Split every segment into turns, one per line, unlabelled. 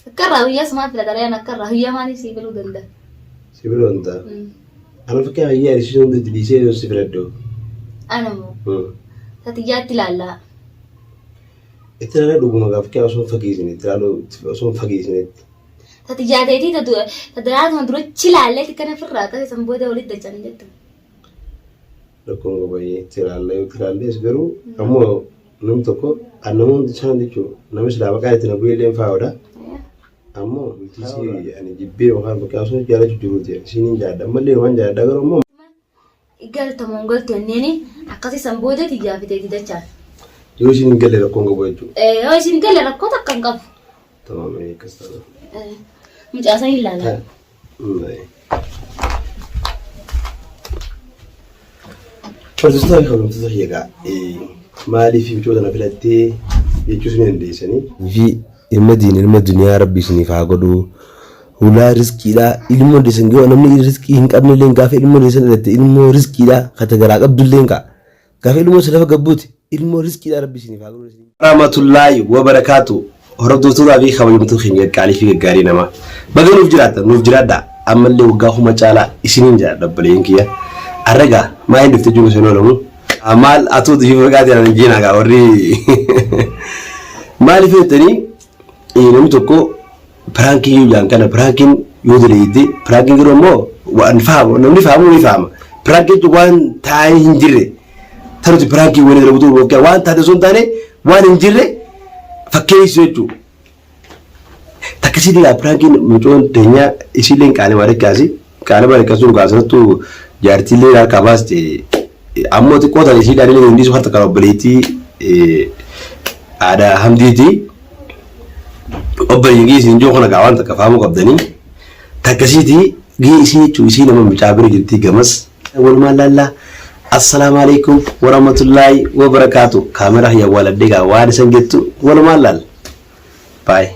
Akka irraa guyyaa sumaa filata rayaan akka irraa guyyaa maaliif sii filuu danda'a?
Si filuu danda'a. Ana fakkii hayyaa ishii hundi itti dhiisee yoo si filadhu.
Ana moo tatiyyaatti ilaallaa.
Itti ilaalaa dhuguma gaa fakkii osoo hin fageessine itti ilaaluu osoo hin fageessinetti.
Tatiyyaa teetii ta daraatuma durachi ilaallee kana firraa akkasii san booda walitti dachan jettu.
Rakkoon qabayyee itti ilaalla yoo itti ilaallees garuu ammoo namni tokko an namoonni isaan jechuun namni silaa maqaa itti na bu'ee illee hin faayudha. Ammoo nuti si ani jibbee yookaan bakka osoo jaalachuu jiruuti isiin hin jaalladha ammallee waan jaalladha garuu ammoo
Galta moo hin galtu jenneeni akkasii san booda tiyyaa fi teetii dachaan.
Yoo isiin hin galle rakkoon qabu jechuudha.
Yoo isiin galle rakkoo takka hin qabu.
Tamam akkas ta'a.
Mucaa san hin laala.
Hordoftoota fi kabajamtoota kiyya egaa maaliif mucoo tana filattee jechuus ni dandeessanii. Fi ilma diin ilma duniyaa rabbi isiniif haa godhu. Hulaa riskiidha. Ilmoo deessan yoo namni riskii hin qabne illee gaafa ilmoo deessan dhalatte ilmoo riskiidha. Kata garaa qabdu illee kaa. Gaafa ilmoo isa lafa gabbuuti ilmoo riskiidha rabbi isiniif haa godhu. Rahmatullaahi wabarakaatu hordoftootaa fi kabajamtoota keenya qaqqaalii fi gaggaarii namaa baga nuuf jiraattan nuuf jiraadhaa ammallee waggaa kuma caalaa isiniin jiraadha obboleeyyan kiyya arragaa maal dhufte jiru isin oolamu maal atuu fi maqaa jedhan hin jiinaa gaa warri maaliif jettanii namni tokko Piraankii yoo jaan kana piraankiin yoo daleeyde piraankiin garuu immoo waan fahamu namni fahamu ni fahama. Piraankiin jechuun waan taa'ee hin jirre tanuti piraankii wani dalagutu yookiin waan taate osoo hin taane waan hin jirre fakkeessu jechuudha. Takkasii digaa piraankiin mucoon teenyaa isiilleen qaalee maal kaasi qaalee maal kaasuun kaasattu jaartiillee harkaa baaste ammoo xiqqoo tana isiidhaan illee hin dhiisu harta kan obboleettii haadha hamdiiti. Obboleeyyan kiyya isin ijoo kana gaa waan takka fahamuu qabdanii takkasiiti gee isii jechuun isii nama mucaa bira jirtii gamas walumaan laallaa assalaamu alaikum warahmatullaahi wabarakaatu kaamera kiyya waaladhee gaa waan isan jettu walumaan laalla baay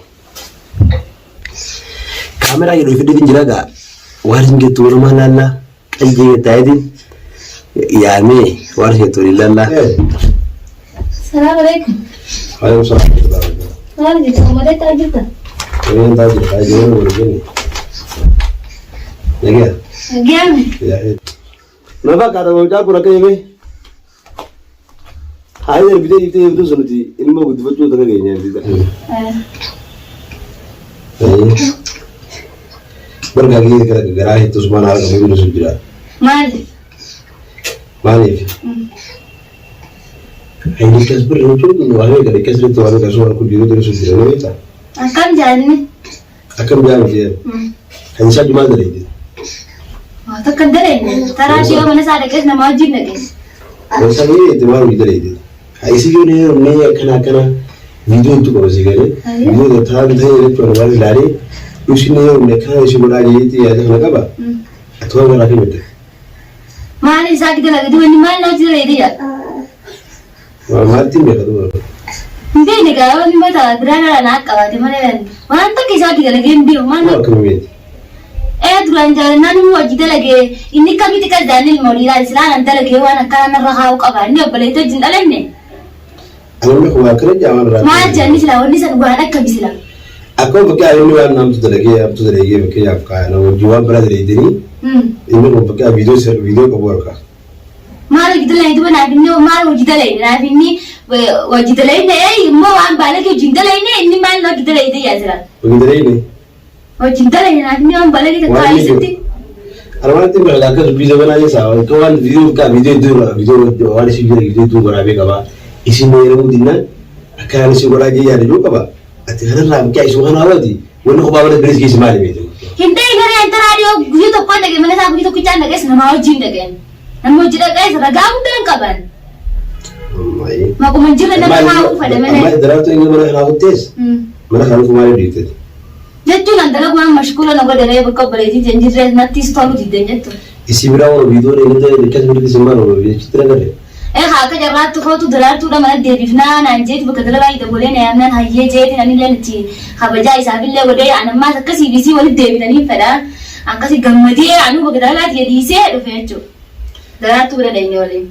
kaameraa jedhu fidheetiin jira gaa waan isin jettu walumaan laallaa Qaljii gattaayetiin yaamee waan jettu waliin laallaa.
Salaam alaikum.
Waalaikum salaam.
Maal jirta? Malee taa jirta?
Waliin taa jirta. Jireenya waliin jenne. Nagaa.
Nagaame.
Na fakkaata mucaa kun akka himee. Haayii darbitee dhiiftee deemtuu sun nuti ilma guddifachuu takka keenya bita. Bargaa kiyya gara garaa hedduu sumaan haala qabu jiru sun jira.
Maali?
Maaliif? Haayii akkas birri jechuun waa meeqa akkas irratti waa meeqa sumaan kun jiru jiru sun jira ni beektaa?
Akkam jaalli?
Akkam jaalli jedhan. Kan isaa jumaa daleeyte.
Waa takka hin daleenne. Taraa dhiyoo mana isaa dhaqees nama wajjin dhaqees.
Wanta ni itti maal hojii daleeyte. Isi yoo ni heerumnee akkana akkana viidiyoo itti qaba si galee. Viidiyoo ta'an ta'e jechuun waan ilaalee isin ni heerumne akkana isin godhaa jeetti yaada kana qaba. Ati waan garaa kamitti.
Maali isaa gidala gadi wanni maal na hojii daleeyte jedha.
Maaltiin beeka duuba.
Hin beekne gaa wanni mata biraan ala naa qabaate malee waan takka isaa hojii dalagee hin beeku maal
Akkuma akkamii
Ee duraan jaalannaan immoo hojii dalagee inni akkamitti qaldaan ilma olii silaan an dalagee waan akkanaa narra kaa'uu qaba inni obboleetti wajjin dhalanne
Ani kun akkana jaaman irraa.
Maal jedhani silaa wanni san waan akkami sila.
Akkuma fakkii inni waan namtu dalagee namtu dalagee fakkeenyaaf kaana hojii waan biraa dalaydanii inni kun fakkii viidiyoo viidiyoo qabu harkaa.
Maal hojii dalagee duba naaf inni maal hojii dalagee naaf inni hojii dalagee ee immoo waan baalagee hojii dalagee inni maal hojii dalagee yaa jira.
Hojii dalagee.
Hojii dalagee naaf inni waan baalagee takka
Waan inni
isitti.
Armaan bira akka dubbii zabanaa keessaa akka waan viidiyoo kaa viidiyoo iddoo viidiyoo waan isin jira viidiyoo iddoo waraabee qaba. Isin heerumuu dinnaan akka ani isin godhaa jee yaada jiru qaba. Ati kanarraa mucaa isuma kana hawwati wanni kophaa mana bilis geessi maali beektu.
Hin ta'in garee hin taraa dhiyoo guyyaa tokkoon dhaqee mana isaa guyyaa tokkichaan dhaqees namaa wajjin dhaqeen. Nama hojii dhaqees ragaa hunda hin qaban. Maquma hin jirre nama kaa'uu fedha malee.
Amma daraartuu inni mana kanaa kuttees mana kana dhufuu maaliif dhiifte?
Jechuun an dalagu waan mashkuula na godhe ree bakka obboleettii hin jirre nattis tolu didden jettu.
Isii biraa waan viidiyoo eegdee akkas biratti isin maal jechuutti nagarre.
Ee haa akka carraatti kootu daraartuudha mana deebifnaa naan jeeti bakka dalagaa dabolee na yaamnaan hayyee jeetiin anillee itti kabajaa isaafillee godhee an ammaas akkasii fi isii walitti deebitanii fedha. Akkasi gammadee anuu bakka dalagaatti dhiisee dhufe jechuudha. Daraartuu bira dheenye waliin.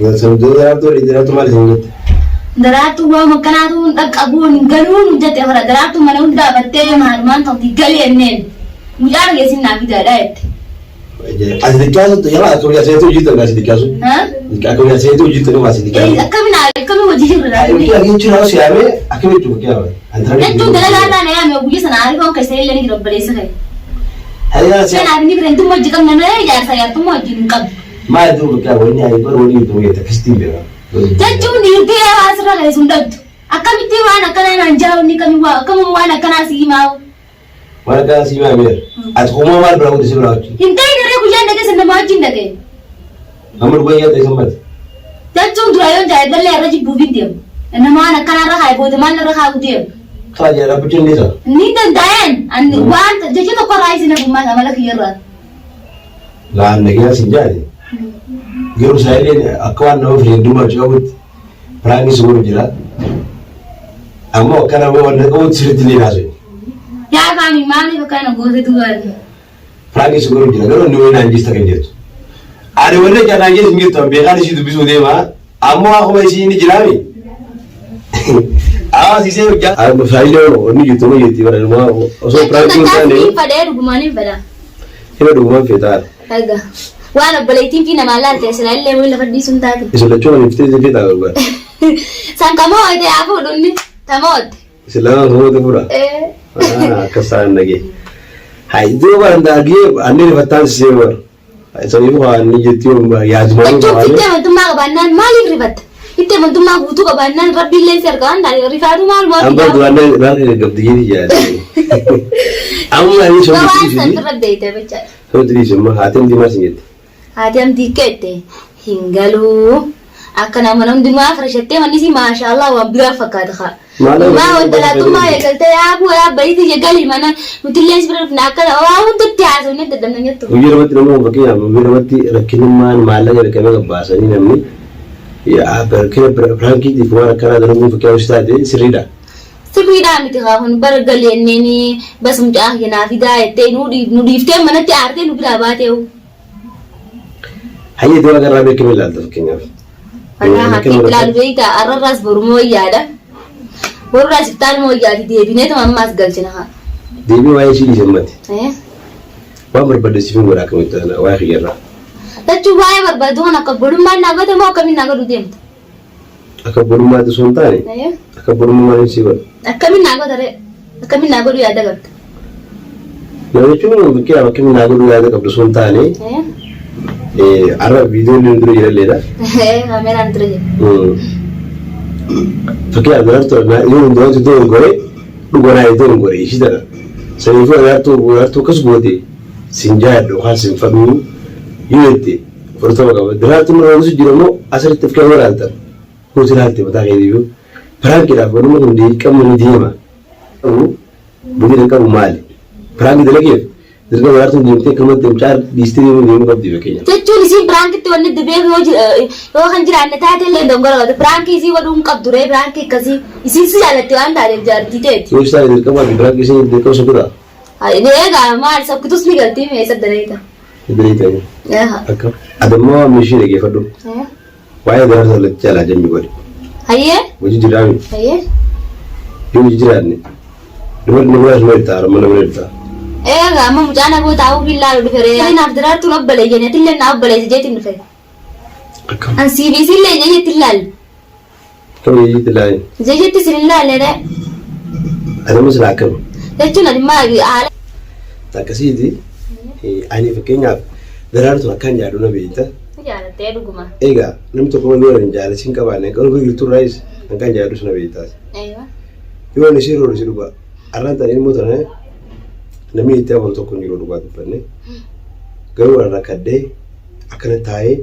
Daraartuu daraartuu maal isin jette?
Daraartuu waan akkanaatu hin dhaqqabu hin galuu nu jette fara daraartuu mana hundaa battee maalumaan ta'uti gali jenneen. Mucaa dhageessin naa fidaadha jette.
Ati dikkaasu yala akka biyya seetu hojii ta'u asi dikkaasu. Akka biyya seetu hojii ta'u asi dikkaasu.
Akkamiin akkamiin hojii jirra laata?
Jechuun hawa siyaamee akkamiin jechuun fakkii
Jechuun dalagaa irraa na yaame guyya sana aarifoon keessa illee ni jira obboleessa kee.
Hariyaa siyaa.
Kanaaf inni fireentummaa hojii qabna malee jaarsa jaartummaa wajjin hin qabdu.
Maal iddoo bakka wanni ayi bar wani iddoo wayita akkasitti beeka.
Jechuun dhiirtii waan sirra keessu hin dhabdu. Akkamitti waan akkanaa naan jaa inni kamii waa akkamuma waan akkanaa si himaa.
Waan akkanaa si himaa beera. Ati homaa maal biraa godhe si biraa wajjin.
Hin ta'in irree guyyaan dhaqee san nama wajjin dhaqee.
Amma dhugaa nyaata isa mati.
Jechuun dura yoon jaalallee irra jibbuuf hin deemu. Nama waan akkanaa irra kaa'e booda maal irra kaa'u deemu.
Kaa jaa dhaabbachuun ni ta'a.
Ni danda'een ani waan jecha tokko irraa isin hafummaa amala kiyya irraa.
Laan nagaa sin jaate. Garuu saayileen akka waan nama fireendummaa hojii qabutti piraangii si godhu jira. Ammoo akka nama waan qabutti sirriitti illee naasoo.
Yaa faami maaliif akkana goote duwwaati?
Piraangii si godhu jira garuu inni wayii naan jeesta kan jettu. Ani wanni akka naan jeesu hin jirtu an beekaan ishii dubbisuu deema. Ammoo akkuma ishii inni jiraami. Awas isee hojjaa. Saayilee wanni jirtu wanni jirti bara osoo piraangii hin taane.
Hin fedhee dhugumaan hin fedha.
Hima dhugumaan feetaa.
Egaa waan obboleettiin fi namaan laalte silaa illee wayii lafa dhiisuun taate.
Isin lachuu waliif ta'e feetaa gargaara.
San kamoo hoite haa fuudhunni tamoote.
Isin lamaan kamoo ta'e fuudha. Akkas ta'an nagee. Hai iddoo baran daagee anni rifattaan sisee bara. Saniif waan inni jetti yaaduma.
Jechuun itti amantummaa qabaannaan maaliif rifatta? Itti amantummaa guutuu qabaannaan rabbi illee si harka waan ta'eef rifaatu maalumaa
Amma duraan irraa gaggabdi jeeti jaate. Amma ani
Waan
soomti
san irra beekte jechaadha.
Soomti dhiisi amma haati amti maal sin jette.
Haati amtii keette hin galuu. Akka nama hundumaa farashattee manni si maashaallah waan biraa fakkaata kaa. Maa wanta eegaltee yaabuu yaabbayitii jegali mana nutillee si bira dhufna akka waa hundatti haasofne dadhabna jettu.
Guyyaa namatti nama fakkeenyaaf guyyaa namatti rakkinummaan maallaqa beekamee gabbaasanii namni rakkina piraankiitiif waan akkanaa dalaguun fakkeenyaaf si taate sirriidha.
Sirriidhaa miti kaa kun bara galeenneeni bas mucaa keenyaa fidaa jettee nu dhiiftee manatti aartee nu biraa baateewu.
Hayyee du'a garraa beekamee ilaalta fakkeenyaaf.
Walaa hakkii ilaalu beektaa arrarraas boru mooyyaadha. Borurraas iftaan mooyyaati deebineetuma ammaas galchina haa.
Deebii waa'ee ishii dhiise mati. Waan barbaadde siif hin godha akkamitti tana waa'ee kiyyarraa.
Jechuun waa'ee barbaadu kan akka obbolummaan naa godhe moo akkamiin naa godhu deemta?
Akka obbolummaatti osoo hin taane akka obbolummaa maaliin sii godha?
Akkamiin naa godha ree? Akkamiin naa godhu yaada qabda?
Nama jechuun fakkeenyaaf akkamiin naa godhu yaada qabdu osoo hin taane har'a viidiyoon inni dura jiralleedha.
Kaameraan dura jira.
Fakkeenyaaf daraartuu yoo hundumaatti iddoo hin gore dhuganaa iddoo hin gore ishii tana. Saniifuu daraartuu daraartuu akkas goote sin jaadhu yookaan sin fadhuu yoo jette fudhatama qaba. Daraartuun irra oolus jira immoo asirratti of kennuu ilaaltan. Kuusi ilaalte mataa keetii iyyuu. Piraankiidhaaf wanni kun dirqama ni deema. Bulii kan qabu maali? Piraankii dalageef dirqama daraartuun deemtee akkanumatti mucaa dhiistee deemuu deemuu qabdi fakkeenyaaf.
Jechuun isiin piraankitti wanni itti beeku yoo yoo kan jiraanne taate illee dongora qabdi. Piraankii isii godhuu hin qabdu ree piraankii akkasii. Isiin si jaallatti waan taateef jaartii teeti.
Yoo isaan dirqama piraankii isiin dirqama sokkutaa.
Egaa maal sokkitus ni galtii mee isa daleeta.
Daleeta. Akka adammoo meeshii dhageeffadhu. Waa'ee daraartuu lachii alaa jammi godhe.
Hayyee.
Hojii jiraami.
Hayyee.
Yoo hojii jiraanne dubarri nama biraa suma hirtaa harma nama hirtaa.
Egaa amma mucaan aboo taa'uu fi ilaalu dhufe ree. Naaf daraartuun obboleeyyan atillee naa obboleessa jeetiin dhufe.
Akkam.
An CBC illee jeetti ilaalu.
Akkam jeetti ilaalu.
Jeetti isin ilaalle ree.
Adamma sila akkam.
Jechuun ani maal haala.
Akkasiiti ani fakkeenyaaf daraartuun akkaan jaadhu na beekta.
Jaalattee dhuguma.
Egaa namni tokko yoo hin jaalasiin qabaanne garuu biqiltuu irraayis hanqaan jaalladhu na beektaas. Yoo inni ishee roorisi dhugaa arraan ta'anii immoo tana namni itti amanu tokko hin jiru dhugaa dubbanne garuu warra rakkadhee akkana taa'ee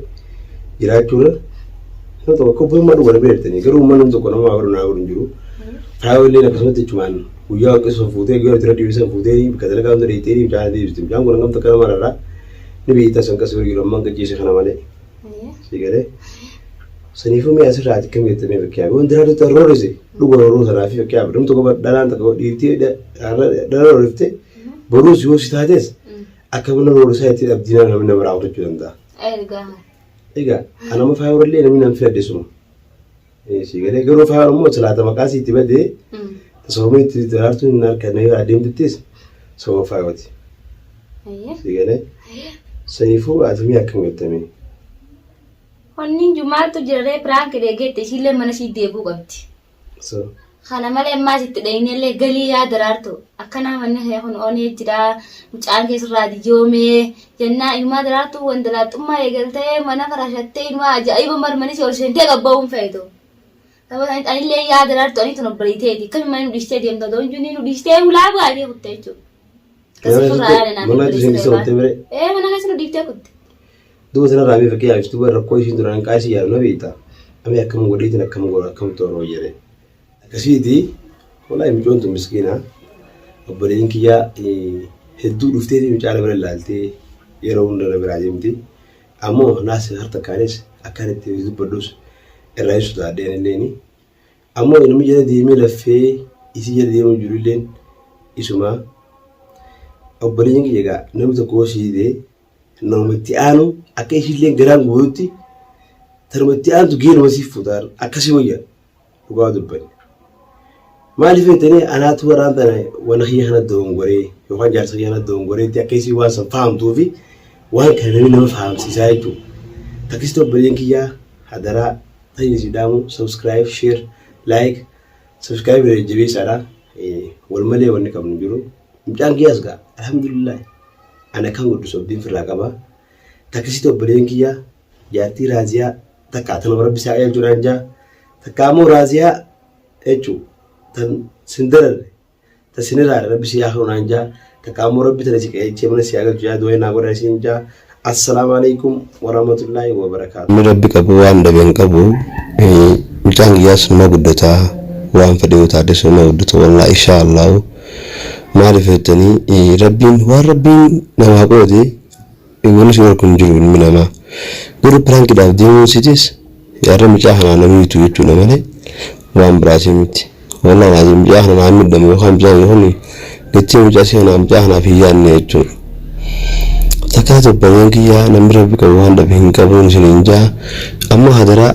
jiraachuurra nama tokko akka obbolummaa dhugaa na beektanii garuu uummanni namni tokko nama godhu naa godhu hin jiru. Faayoo illee akkasumatti jechumaan guyyaa waaqessuun fuutee guyyaa itti radhiibisan fuutee bakka dalagaa hunda dheeytee mucaan deebiste mucaan kun hangam takka nama rarraa ni beektaa san qas bira jiru ammaan gajjeessa kana malee. Si galee. Saniifuu mi'a asirraa ati kam jettamee fakkeenyaaf yoo diraatu ta'e roorrise dhuga roorruu sanaa fi fakkeenyaaf namni tokko dhalaan takka dhiirtii dhala roorrifte boruus yoo si taates akka mana roorrisaa itti abdiinaa namni nama raawwachuu danda'a. Egaa anama faayurallee namni nan filadhe suma. Si galee garuu faayaan immoo silaata maqaa siitti badee sababni itti daraartuun hin harkanne yoo adeemtuttis sababa faayooti. Si galee saniifuu ati mee akkam gottame?
Wanni maaltu jira ree piraank deegeette ishiillee mana ishii deebuu qabdi.
So
Kana malee ammaas itti dhahinellee galii yaa daraartu akkanaa manni kee kun onee jira mucaan keessarraa dijoomee jennaa inumaa daraartu wandalaaxummaa eegaltee mana farashattee inumaa ajaa'iba marmanii si ol seentee gabba'uun feetu. Sababa sanitti anillee yaa daraartu ani tun obboleetteeti akkami mana nu dhiistee deemta otoo hin jennu nu dhiistee hulaa baatee kutte jechuudha. Akkasii firraa yaada naaf
mana isin
obboleessa
dhiistee
kee
kuttee bire.
Ee mana keessa nu dhiiftee kutte.
Duuba sanarraa mee fakkeenyaaf duuba rakkoo isiin duraan qaasii yaadu na beekta. Ami akkam godheetiin akkam godha akkam tooroo jedhe. Akkasiiti wallaahi mucoon tun miskiina. Obboleeyyiin kiyyaa hedduu dhufteeti mucaa na bira ilaaltee yeroo hunda na biraa deemti. Ammoo naas har takkaanis akkaan itti dubbadhus irraa hin sodaadhe anilleeni. Ammoo ilmi jala deemee laffee isii jala deemu jiru illeen isuma. Obboleeyyiin kiyya egaa namni tokko yoo si dide nama itti aanu akka isiillee garaan guututti tanuma itti aantu geenuma siif fuuta akkasii wayya dhugaa dubbanne. Maaliif jettanii anaatu waraan tana wana kiyya kana dogongoree yookaan jaarsa kiyya kana dongoreetti akka isii waan san fahamtuu fi waan kana namni nama fahamsiisaa jechuudha. Takkisitti obboleeyyiin kiyyaa hadaraa tayyee si dhaamu subscribe share like subscribe jajjabeessaadha. Wal malee wanni qabnu jiru. Mucaan kiyyaas gaa alhamdulillah ana kan guddisu abdiin firraa qaba. Takkisitti obboleeyyiin kiyyaa jaartii raaziyaa takka tanuma rabbi isaa qajeelchuudhaan jaa takka ammoo raaziyaa jechuu tan sin dararre tan sin iraare rabbi si haa naan jaa takka ammoo rabbi tana si qajeelchee mana si haa galchu jaa du'aa naa godhaa isin jaa assalaamu alaikum warahmatullaahi wabarakaatu.
Namni rabbi qabu waan dhabe hin qabu. Mucaan kiyyaas numa guddata waan fedhe yoo taates numa guddata wallahi inshaa Allahu maaliif jettanii rabbiin waan rabbiin namaa qoode wanni si dhorku hin jiru ilmi namaa garuu piraankiidhaaf deemuun sitis yaarra mucaa kanaa nama miitu jechuudha malee waan biraatii miti wallahi laazim mucaa kana naa miidhamu yookaan mucaan kun gatii mucaa si kanaa mucaa kanaaf hin yaadne jechuudha. Takkaa obboleen kiyyaa namni rabbi qabu waan dhabe hin qabuun isiniin jaa amma hadaraa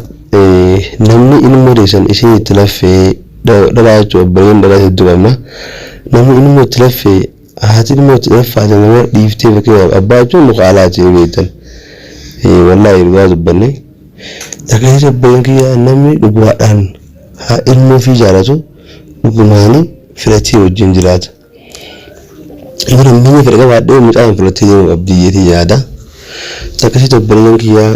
namni ilmoo deessan isin itti laffee dhalaa jechuudha obboleen dhalaa hedduu qabna namni ilmoo itti laffee haati ilmoo itti laffaate nama dhiiftee fakkeenyaaf abbaa jechuun muka alaati ni beektan wallaahi dhugaa dubbanne takkaa obboleen kiyyaa namni dhugaadhaan haa ilmoo fi jaalatu dhugumaanii filatee wajjin jiraata. Yoo namni fedha qabaadhee mucaan filatee deemuu qabdi jeetii yaada. Akkasitti obboleeyyan kiyyaa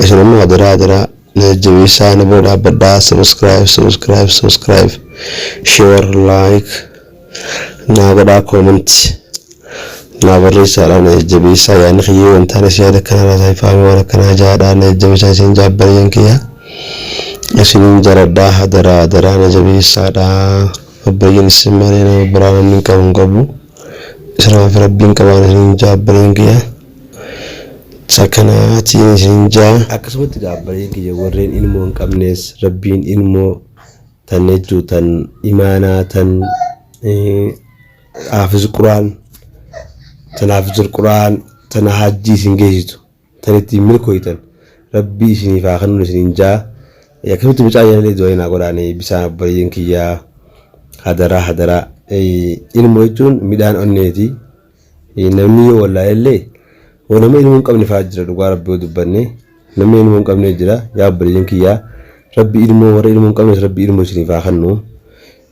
isin ammoo hadaraa hadaraa na jajjabeessaa na bira dhaabbadhaa subscribe subscribe subscribe share like naa godhaa comment naa barreessaadhaa na jajjabeessaa yaadni kiyyee wantaan isin yaada akkanaa laataa ifaame waan akkanaa jaadhaa na jajjabeessaa isin jaabbareeyyan kiyyaa isinin jaladhaa hadaraa hadaraa na jabeessaadhaa obboleeyyan isin malee nama biraa namni hin qabu hin qabu isirraa fi rabbiin qabaan isinin jaabbareeyyan kiyyaa sakanaatiin isinin jaa.
Akkasumatti gaabbaleen kiyya warreen ilmoo hin qabnes rabbiin ilmoo tan jechuu tan imaanaa tan hafiz quraan tan hafizul quraan tan hajjii isin geessitu tan ittiin milkooytan rabbii isiniif haa kennu isinin jaa akkamitti mucaa yanalee du'aa naa godhaanii bisaan obboleeyyan kiyyaa hadaraa hadaraa ilmoo jechuun midhaan onneeti namni yoo wallaalellee hoo nama ilmoo hin qabne fa'aa jira dhugaa rabbi yoo dubbanne namni ilmoo hin qabne jira yaa obboleeyyan kiyyaa rabbi ilmoo warra ilmoo hin qabnes rabbi ilmoo isiniif haa kennu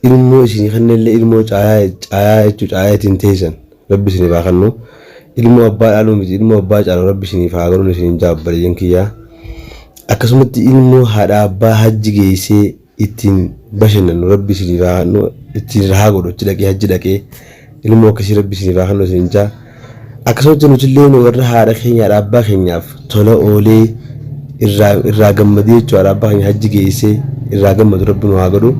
ilmoo isinii kennellee ilmoo caayaa caayaa jechuu caayaa ittiin teessan rabbi isiniif haa kennu ilmoo abbaa dhaaluu miti ilmoo abbaa caalu rabbi isiniif haa godhu isiniin jaa obboleeyyan kiyyaa akkasumatti ilmoo haadha abbaa hajji geessee ittiin bashannanu rabbi isiniif haa kennu ittiin rahaa godhu achi dhaqee hajji dhaqee ilmoo akkasii rabbi isiniif haa kennu isiniin jaa akkasumatti nutillee warra haadha keenya haadha abbaa keenyaaf tola oolee irraa irraa gammadee jechuudha haadha abbaa keenya hajji geessee irraa gammadu rabbi nu haa godhu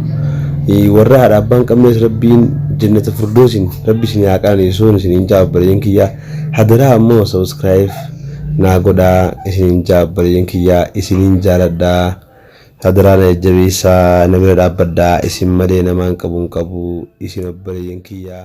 warra haadha abbaa hin qabnes rabbiin jannata furdoosin rabbi isin haa qananiisuun isiniin jaa obboleeyyan kiyyaa hadaraa ammoo subscribe naa godhaa isiniin jaa obboleeyyan kiyyaa isiniin jaaladhaa hadaraa na jajjabeessaa na bira dhaabbadhaa isin malee namaan qabu hin qabu isin obboleeyyan kiyyaa.